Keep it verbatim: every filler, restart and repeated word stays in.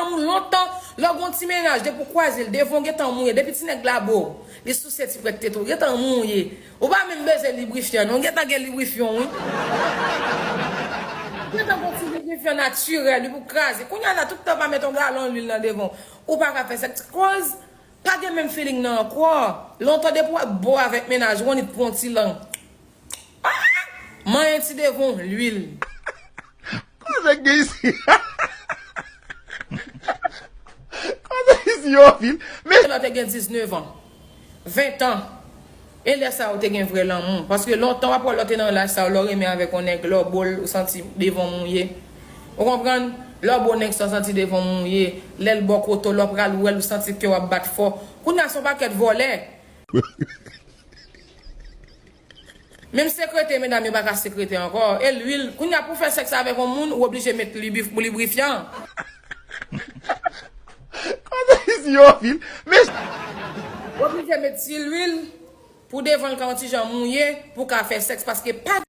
Lanmou lontan, lè w gon ti mennaj, depi w kwaze l, devan w gentan mouye, depi ti nèg la bo, li souse ti prèt tete w, gentan mouye. Ou pa menm bezwen librifyan, non, gentan gen librifyon, wi. Gentan gon ti librifyon natirèl, wi, pou kraze. Kounye a la, tout tan pa met yon galon lwil nan devan w. Ou pa ka fè sèks koz, pa gen menm feeling nan ankò. Lontan depi w ap bo avèk mennaj ou, annik pran ti lang. Ah! Manyen ti devan w, lwil. Koze k gen isi? Koze isi yo anpil. Men lè w te gen diznèf an, ven an, e lè sa yo te gen vrè lanmou. Paske lontan w ap wè lè w te nan laj sa yo, lè w renmen avèk yon nèg, lè w bo l, ou santi devan w mouye. Ou konprann? Lè w bo nèg sa, w santi devan w mouye. Lè l bò kote w, lè w pral wè l, ou santi kè w ap bat fò. Kounye a se yon pakèt vòlè. Menm sekrete, medam yo pa ka sekrete ankò. E lwil, kounye a pou fè sèks avèk yon moun, ou oblije met libif-, librifyan. Koze isi yo anpil. Men ou oblije met ti lwil pou devan l ka yon ti jan mouye, pou ka fè sèks, paske pa